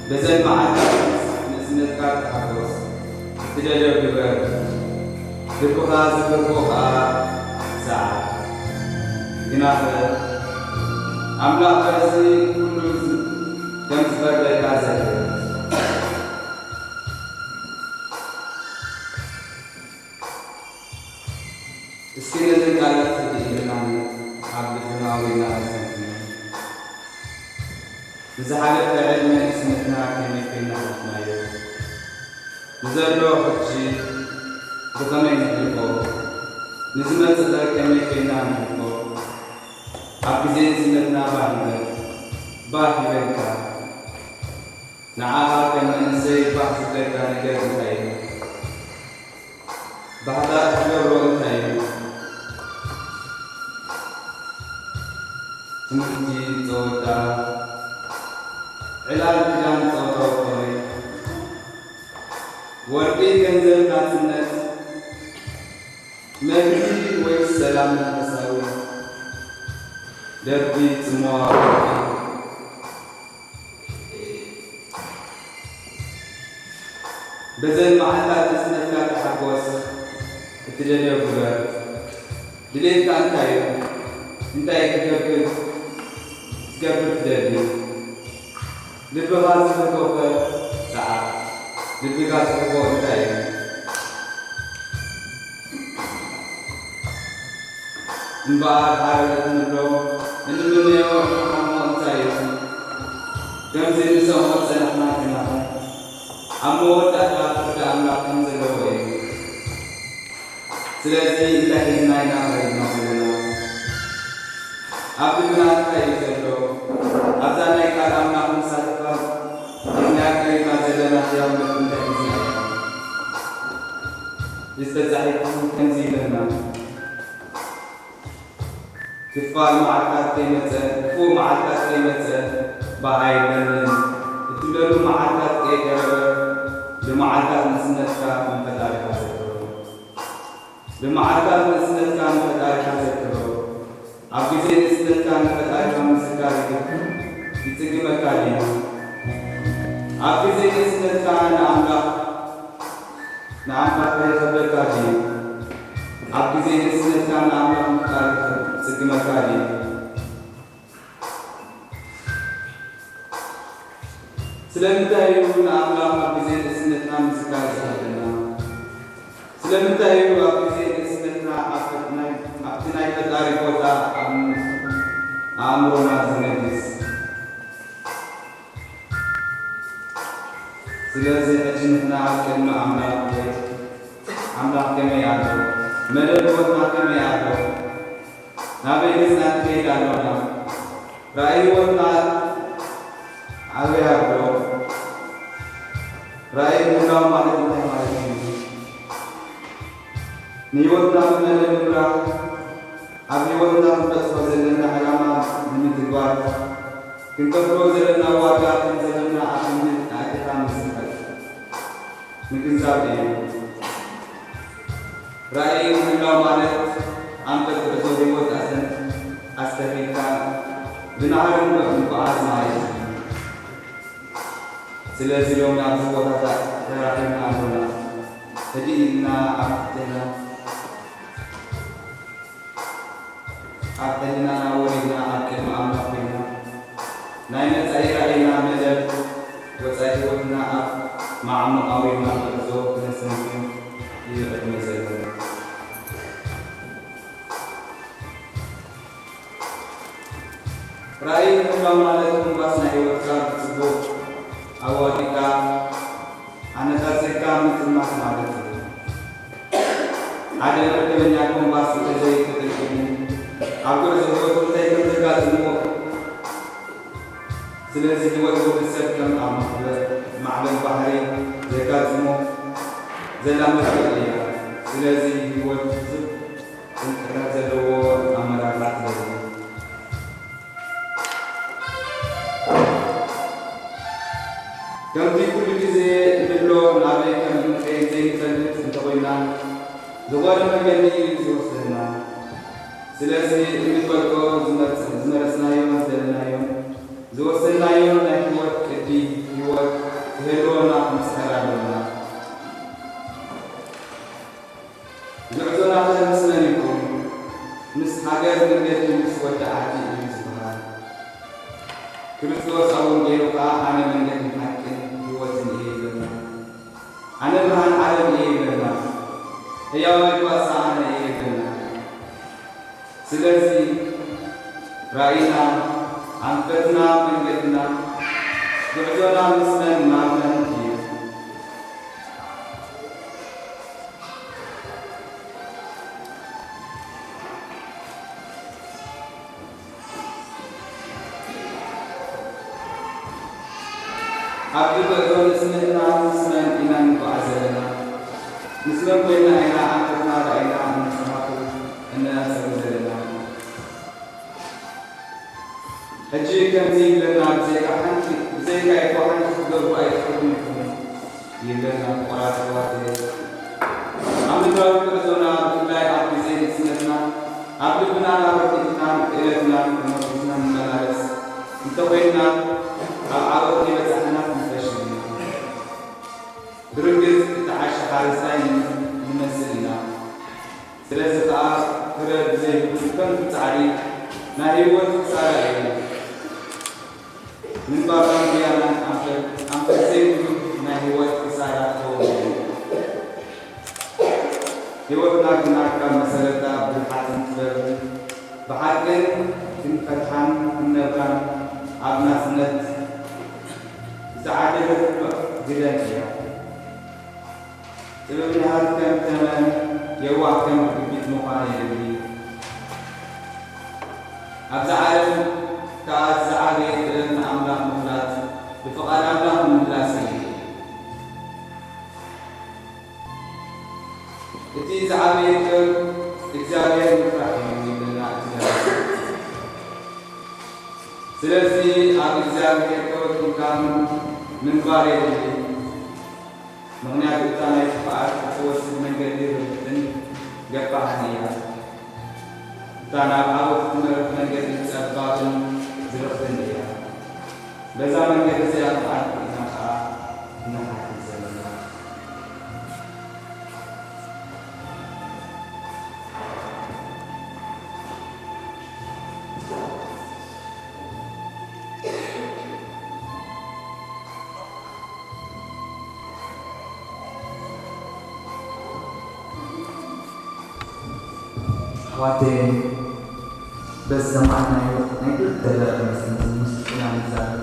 በዘን መዓልታት ንእስነትካ ተሓጎስ፣ እትደልዮ ግበር፣ ልብኻ ዝፈትዎ ኸኣ ሰዓር። ግናኸ ኣምላኽ በዚ ኩሉ ከም ዝፈርደካ ዘክር። እስኪ ነዘን ቃላት ህድእ ኢልና ኣብ ልብና ኣውሪድና ነስተንትነን። ንዝሓለፈ ዕድመ ንእስነትና ከመይ ኮይና ሓሊፍናዮ? ንዘሎ ሕጂ ብኸመይ ነሕልፎ? ንዝመጽእ ኸ ከመይ ኮይና ነሕልፎ? ኣብ ግዜ ንእስነትና ባህ ይበል፣ ባህ ይበልካ። ንዓኻ ከም መንእሰይ ባህ ዝብለካ ነገር እንታይ እዩ? ባህታ እትገብሮ እንታይ እዩ? ትምህርቲ፣ ጸወታ፣ ዕላል፣ ክዳን፣ ጸወታ ወፈሪ፣ ወርቂ፣ ገንዘብ፣ ናጽነት፣ መግቢ ወይ ሰላም መንፈሳዊ፣ ደርቢ፣ ጽምዋ፣ ወርቂ። በዘን መዓልታት ንእስነትካ ተሓጎስ፣ እትደልዮ ግበር። ድሌትካ እንታይ እዩ? እንታይ ክገብር፣ ክትገብር ትደሊ? ልብኻ ዝፈትዎ ኸ ሰዓር። ልብኻ ዝፈትዎ እንታይ እዩ? እምበኣር፣ ሃረር እንብሎ፣ እንምነዮ፣ እንሓልሞ እንታይ እዩ? ከምዚ ንሰምዖ ዝጸናሕና ግናኸ፣ ኣብ መወዳእታ ፍርዲ ኣምላኽ ከም ዘለዎ እዩ። ስለዚ እንታይ ሒዝና ኢና ከይድና ዘለና? ኣብ ልብና እንታይ እዩ ዘሎ? ኣብዛ ናይ ቃል ኣምላኽ ንሳተፋ ሒዝናያ ከይድና ዘለና ህያውነት እንታይ ሒዝና ኢና? ዝተጻሒፉ ከምዚ ይብለና፣ ክፋል መዓልታት ከይመጸ፣ ክፉእ መዓልታት ከይመጸ፣ ባህ ኣይብለንን እትብለሉ መዓልታት ከይቀረበ፣ ብመዓልታት ንእስነትካ ንፈጣሪኻ ዘክሮ። ብመዓልታት ንእስነትካ ንፈጣሪኻ ዘክሮ። ኣብ ግዜ ንእስነትካ ንፈጣሪኻ ምዝካር ይግብ-፣ ይጽግመካ ድዩ? ኣብ ግዜ ንእስነትካ ንኣምላኽ፣ ንኣምላኽ የኸብረካ ድዩ? ኣብ ግዜ ንእስነትካ ንኣምላኽ ምፍቃር ይጽግመካ ድዩ? ስለምንታይ እዩ ንኣምላኽ ኣብ ግዜ ንእስነትና ምዝካር ዝኸብደና? ስለምንታይ እዩ ኣብ ግዜ ንእስነትና ኣብ ናይ፣ ኣብቲ ናይ ፈጣሪ ቦታ ኣብ ኣእምሮና ዝነግስ? ስለዚ ሕጂ ንሕና ኣብ ቅድሚ ኣምላኽ ወይ ኣምላኽ ከመይ ኣሎ? መደብ ህይወትና ከመይ ኣሎ? ናበይ ገጽና ንከይድ ኣሎና? ራእይ ህይወትና ኣበይ ኣሎ? ራእይ ምህላው ማለት እንታይ ማለት እዩ? ንህይወትና ብመደብ ምምራሕ፣ ኣብ ህይወትና ክንበጽሖ ዘለና ዕላማ ንምትግባር፣ ክንከፍሎ ዘለና ዋጋ ከም ዘለና ኣብ ግምት ኣእቲኻ ምዝንጋዕ ምግንዛብ እዩ። ራእይ ምህላው ማለት ኣንፈት ጉዕዞ ህይወት ኣስተን-፣ ኣስተኺልካ ብናህሪ ምጉዓዝ ማለት እዩ። ስለዚ ሎሚ ኣብዚ ቦታታት ተራኺብና ኣሎና። ህድእ ኢልና ኣብ ትሕትና፣ ኣብ ሕልናና ወሪድና ኣብ ቅድሚ ኣምላኽ ኮይና፣ ናይ መጻኢ ራእይና መደብ ወጻኢ ህይወትና ኣብ ማዕሙቕ ኣውሪድና ጉዕዞ ክነስተንትን እዩ ዕድመ ዘለና። ራእይ ምህላው ማለት ኮምፓስ ናይ ህይወትካ ብጽቡቕ ኣዋዲድካ ኣነጻጺርካ ምጥማት ማለት እዩ። ሓደ መርከበኛ ኮምፓስ እንተዘይተጠቂሙ ኣብ ጉዕዞ ህይወቱ እንታይ ከም ዘጋጥሞ፣ ስለዚ ህይወት ወዲ ሰብ ከም ኣብ ማዕበል፣ ማዕበል ባሕሪ ዘጋጥሞ ዘላ መርከብ እያ። ስለዚ ህይወት ብዙሕ ጥንቅርነት ዘለዎ ኣመራርሓ ትደሊ። ከምቲ ኩሉ ግዜ እንብሎ፣ ናበይ ከም እንከይድ ዘይንፈልጥ እንተኾይና፣ ዝኾነ መገዲ እዩ ዝወስደና። ስለዚ እንፈልጦ፣ ዝመርጽ-፣ ዝመረጽናዮን ዝደለናዮን ዝወሰንናዮ ናይ ህይወት ቅዲ ህይወት ክህልወና ክንጽዕር ኣሎና። ጉዕዞና ከ ምስ መን ይኹን? ምስ ሃገር፣ መንገዲ ምስ ወዲ ዓዲ እዩ ዝበሃል። ክርስቶስ ኣብ ወንጌሉ ከኣ ኣነ መንገድን ሓቅን ህይወትን እየ ኢሉና። ኣነ ብርሃን ዓለም እየ ይብለና። ህያዋይ ጓሳ ኣነ እየ ይብለና። ስለዚ ራእይና፣ ኣንፈትና፣ መንገድና፣ ጉዕዞና ምስ መን ናብ መን እዩ? ኣብዚ ጉዕዞ ንስንእና ምስ መን ኢና ንጓዓዝ ዘለና? ምስ መን ኮይና ኢና ኣንፈትና ራእይና እንስሓቱ እነነጸሉ ዘለና? ሕጂ ከምዚ ይብለና፣ ብዘይካ ሓንቲ፣ ብዘይካ ይኮ ሓንቲ ክትገብሩ ኣይትኽእሉን ኢኹም። ይብለና። ፍቑራት ኣሕዋተይ፣ ኣብ ምድራዊ ጉዕዞና፣ ብፍላይ ኣብ ግዜ ንእስነትና፣ ኣብ ልብናን ኣብ ርድኢትናን ክእለትናን ተመርኩስና ንመላለስ እንተኾይንና፣ ኣብ ዓወት ከይበጻሕና ክንፈሽል ኢና። ብርግጽ፣ እቲ ዓሻ ሓረስታይ ንመስል ኢና። ስለዚ ከኣ፣ ፍረ ብዘይብሉ ከንቱ ጻዕሪ ናይ ህይወት ክሳራ እዩ። ምንባርና ጉያናን ኣንፈት፣ ኣንፈት ዘይብሉ ናይ ህይወት ክሳራ ክኸውን እዩ። ህይወትና ግና ካብ መሰረታ ብብልሓትን ጥበብን ብሓቅን ክንፈትሓን ክንነብራን ኣብ ናጽነት ዝተዓደለት ንፉዕ ግደን እያ። ጥበብ ንሃብ ከም ተመን፣ የዋህ ከም ርግቢት ምዃን የድሊ። ኣብዛ ዓለም ከኣ እቲ ዝዓበየ ጥበብ ንኣምላኽ ምፍላጥ፣ ብፍቓድ ኣምላኽ ምምላስ እዩ። እቲ ዝዓበየ ጥበብ እግዚኣብሔር ምፍራሕ እዩ ይብለና እቲ ደራሲ። ስለዚ ኣብ እግዚኣብሔር ተወኪልካ ምንባር የድሊ። ምኽንያቱ እታ ናይ ጥፍኣት እትወስድ መንገዲ ርብሕትን ገፋሕን እያ። እታ ናብ ዓወት እትመርሕ መንገዲ ጸባብን ዝርኽትን እያ። በዛ መንገዲ እዚኣ ክንኣቱ ኢና ከኣ እንሓትት ዘለና። ኣሕዋተይ፣ በዚ ዘማዕናዮ ናይ ብርግተ ደረቕ መስመር ዝምስጥና ንዛረብ።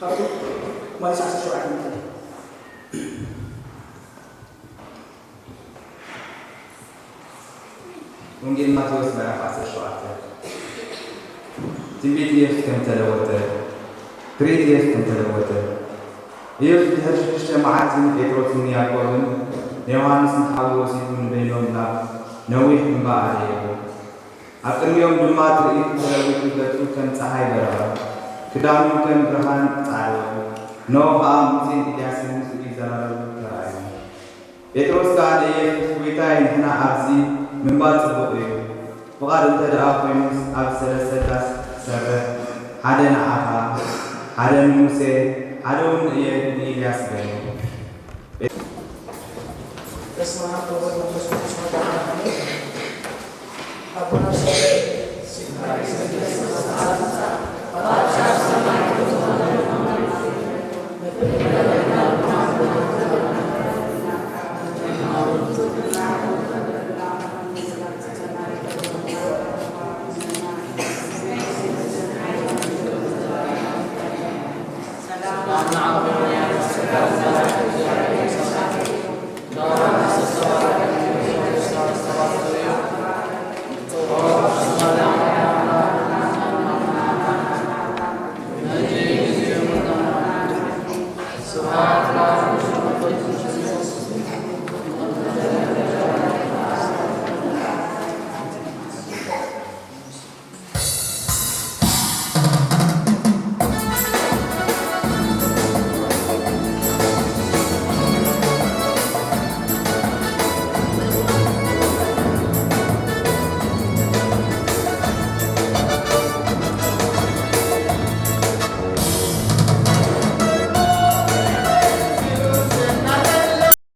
ካብቲ ማቴዎስ ዓሰርተ ሸውዓተ ንበል። ወንጌል ማቴዎስ ምዕራፍ ዓሰርተ ሸውዓተ። ትንቢት ኢየሱስ ከም ተለወጠ። ትርኢት ኢየሱስ ከም ተለወጠ። ኢየሱስ ድሕሪ ሽዱሽተ መዓልቲ ንጴጥሮስን ንያዕቆብን ንዮሃንስን ሓዉ ወሲዱ ንበይኖም ናብ ነዊሕ እምባ ኣደየቦም። ኣብ ቅድሚኦም ድማ ትርኢት ተለዊጡ፣ ገጹ ከም ጸሓይ በረቐ፣ ክዳኑ ከም ብርሃን ጻዕዳ፣ ንዕኡ ኸኣ ሙሴን ኤልያስን ምስኡ ይዘራረቡ ተራእዮም። ጴጥሮስ ከኣ ንኢየሱስ፣ "ጐይታይ፣ ንሕና ኣብዚ ምንባር ጽቡቕ እዩ። ፍቓድ እንተ ደኣ ኰይኑስ፣ ኣብ ሰለስተ ዳስ ክሰርሕ፣ ሓደ ንዓኻ፣ ሓደ ንሙሴ፣ ሓደ እውን ንኤ-፣ ንኤልያስ" በለ። በስመ አብ ወወልድ ወመንፈስ ቅዱስ አሐዱ አምላክ አሜን። አቡነ ዘበሰማያት